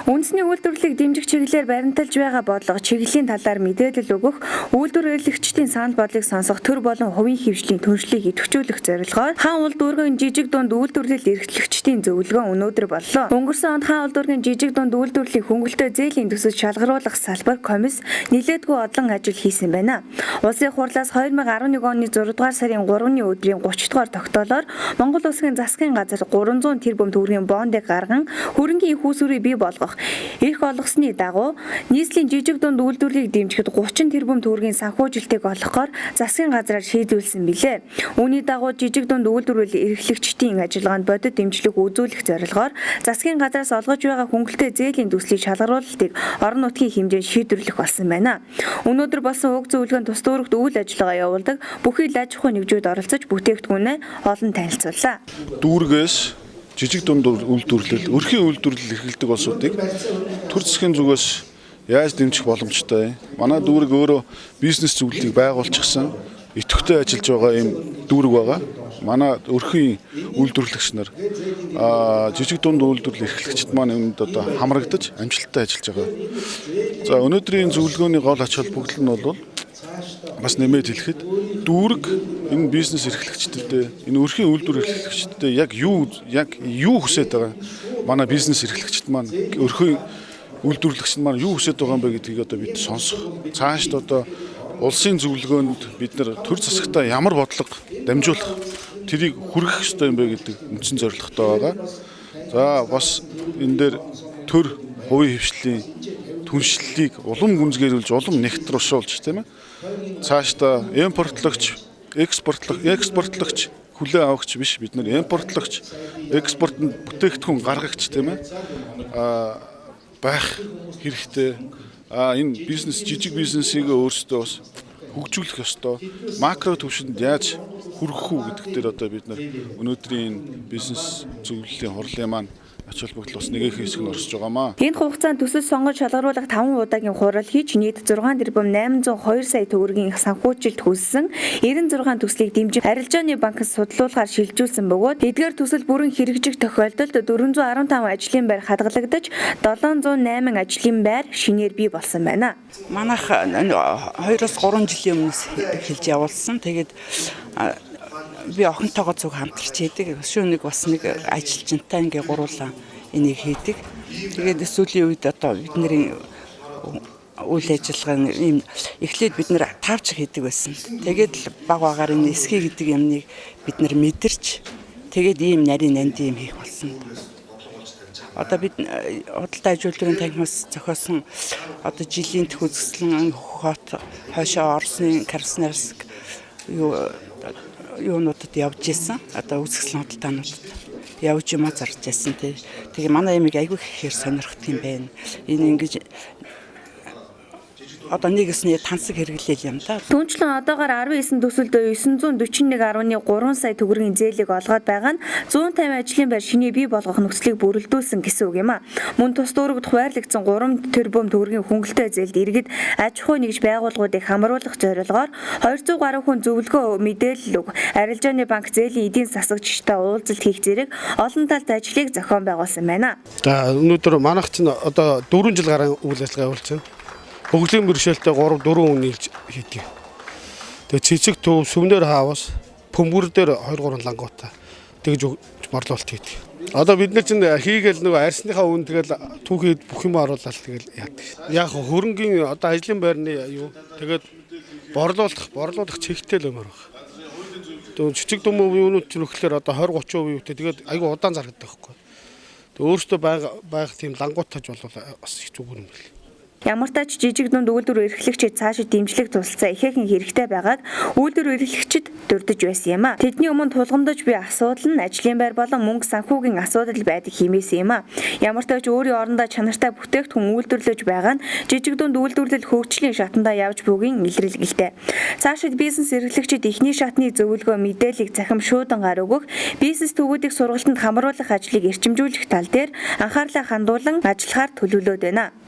Үндэсний үйлдвэрлэлийг дэмжих чиглэлээр баримталж байгаа бодлого, чиглэлийн талаар мэдээлэл өгөх, үйлдвэрлэгчдийн санал бодлыг сонсох, төр болон хувийн хэвшлийн түншлийг идэвхжүүлэх зорилгоор Хаан уул дүүргийн жижиг дунд үйлдвэрлэл эрхлэгчдийн зөвлөгөө өнөөдөр боллоо. Өнгөрсөн онд Хаан уул дүүргийн жижиг дунд үйлдвэрлэлийн хөнгөлөлтөй зээлийн төсөл шалгаруулах салбар комисс нэлээдгүй олон ажил хийсэн байна. Улсын хурлаас 2011 оны 6 дугаар сарын 3-ны өдрийн 30 дугаар тогтоолоор Монгол Улсын засгийн газар 300 тэрбум төгрөгийн бондыг гарган хөрөнгийн их усүрийг бий болгох эрх олгосны дагуу нийслэлийн жижиг дунд үйлдвэрлэлийг дэмжихэд 30 тэрбум төгрөгийн санхүүжилтийг олгохоор засгийн газраар шийдвэрлэсэн билээ. Үүний дагуу жижиг дунд үйлдвэрлэл эрхлэгчдийн ажиллагаанд бодит дэмжлэг үзүүлэх зорилгоор засгийн газраас олгож байгаа хөнгөлөлтөй зээлийн төслийг шалгаруулалтыг орон нутгийн хэмжээнд шийдвэрлэх болсон байна. Өнөөдөр болсон уг зөвлөгөөнд тус дүүрэгт үйл ажиллагаа явуулдаг бүхий л аж ахуйн нэгжүүд оролцож бүтээгдэхүүнээ олон танилцууллаа. Дүүргээс жижиг дунд үйлдвэрлэл, өрхийн үйлдвэрлэл эрхэлдэг улсуудыг төр засгийн зүгээс яаж дэмжих боломжтой. Манай дүүрэг өөрөө бизнес зөвлөлийг байгуулчихсан, идэвхтэй ажиллаж байгаа ийм дүүрэг байгаа. Манай өрхийн үйлдвэрлэгч нар, жижиг дунд үйлдвэрлэл эрхлэгчид маань үүнд одоо хамрагдаж амжилттай ажиллаж байгаа. За, өнөөдрийн зөвлөгөөний гол ач холбогдол нь бол бас нэмээд хэлэхэд дүүрэг энэ бизнес эрхлэгчдэд, энэ өрхийн үйлдвэр эрхлэгчдэд яг юу хүсэж байгаа, манай бизнес эрхлэгчд маань, өрхийн үйлдвэрлэгчд маань юу хүсэж байгаа юм бэ гэдгийг одоо бид сонсох. Цаашд одоо улсын зөвлөгөөнд бид нар төр засагтаа ямар бодлого дамжуулах, тэрийг хүргэх ёстой юм бэ гэдэг үндсэн зорилготой байгаа. За, бас энэ дээр төр хувийн хэвшлийн түншлэлийг улам гүнзгийрүүлж, улам нэгтрушуулж, тийм ээ. Цаашдаа импортлогч, экспортлогч, хүлээн авагч биш, бид нар импортлогч, экспортод бүтээгдэхүүн гаргагч, тийм ээ. Байх хэрэгтэй. Энэ бизнес, жижиг бизнесийг өөрсдөө бас хөгжүүлэх ёстой. Макро түвшинд яаж хүргэх үү гэдэг дээр одоо бид нар өнөөдрийн бизнес зөвлөлийн хурлын маань ач холбогдол бас нэгэн хэсэг нь орсож байгаамаа. Энэ хугацаанд төсөл сонгож шалгаруулах 5 удаагийн хурал хийж нийт 6 тэрбум 802 сая төгрөгийн санхүүжилт хөлссөн 96 төслийг дэмжин арилжааны банкс судлуулахаар шилжүүлсэн бөгөөд эдгээр төсөл бүрэн хэрэгжих тохиолдолд 415 ажлын байр хадгалагдаж, 708 ажлын байр шинээр бий болсон байна. Манайх 2-3 жилийн өмнөөс эхэлж явуулсан. Тэгээд би охинтойгоо зүг хамтарч хийдэг. Шөнө нэг бас нэг ажилчинтай ингээ гуруулаа энийг хийдэг. Тэгээд сүүлийн үед одоо бидний үйл ажиллагаа ийм эхлээд бид нэр тавч хийдэг байсан. Тэгээд л баг багаар энэ эсхий гэдэг юмныг бид нар мэдэрч, тэгээд ийм нарийн нандин юм хийх болсон. Одоо бид худалдаа аж үйлдвэрийн танхимаас зохиосон одоо жилийн төх үзэсгэлэн хот, хойшоо Оросын Красноярск юу юунуудад явж исэн. Одоо үзэсгэлэн худалдаануудад явж юмаа зарж байсан, тий. Тэгээ манай ямиг айгүй ихээр сонирхдаг юм байна. Энэ ингэж одоо нэгэсний тансаг хэрэглээл юм да. Түүнчлэн одоогоор 19 төсөлд 941.3 сая төгрөгийн зээлийг олгоод байгаа нь 150 ажлын байр шинээр бий болгох нөхцөлийг бүрэлдүүлсэн гэсэн үг юм а. Мөн тус дүүрэгт хуваарлагдсан 3 тэрбум төгрөгийн хөнгөлөлтөй зээлд иргэд, аж ахуй нэгж байгууллагуудыг хамруулах зорилгоор 200 гаруй хүн зөвлөгөө, мэдээлэл өг, арилжааны банк, зээлийн эдийн засагчтай уулзалт хийх зэрэг олон талд ажлыг зохион байгуулсан байна. За, өнөөдөр манайх чинь одоо 4 жил гарan үйл ажиллагаа явуулж байна. Хөгжлийн бэрхшээлтэй 3 4 хүн нийлж хийдэг. Тэгээ Цэцэг төв, Сүмнэр хаус, Пөмбөр дээр 2 3 лангуутай тэгж борлуулалт хийдэг. Одоо бид нар чинь хийгээл нөгөө арьсныхаа үн тэгэл түүхийд бүх юм оруулаад тэгэл яадаг. Яг хөрөнгийн одоо ажлын байрны юу, тэгээд борлуулах чигтэл юмар баг. Тэгээд жижиг дүм юунууд чинь өгөхлөөр одоо 20 30% юутай, тэгээд айгүй удаан заргадаг байхгүй. Тэгээд өөртөө байга байга тийм лангуутаж болвол бас их зүгээр юм бэл. Ямар ч тач жижиг дунд үйлдвэр эрхлэгчид цаашид дэмжлэг, тусалцаа ихээхэн хэрэгтэй байгааг үйлдвэр эрхлэгчид дурдж байсан юм а. Тэдний өмнө тулгамдаж буй асуудал нь ажлын байр болон мөнгө санхүүгийн асуудал байдаг хэмээсэн юм а. Ямар ч тач өөрийн орондоо чанартай бүтээгдэхүүн үйлдвэрлэж байгаа нь жижиг дунд үйлдвэрлэл хөгжлийн шатандаа явж буйгийн илрэлгэлтэй. Цаашид бизнес эрхлэгчид эхний шатны зөвлөгөө, мэдээллийг цахим шуудангаар өгөх, бизнес төвүүдийг сургалтанд хамруулах ажлыг эрчимжүүлэх тал дээр анхаарлаа хандуулан ажиллахаар төлөвлөөд байна.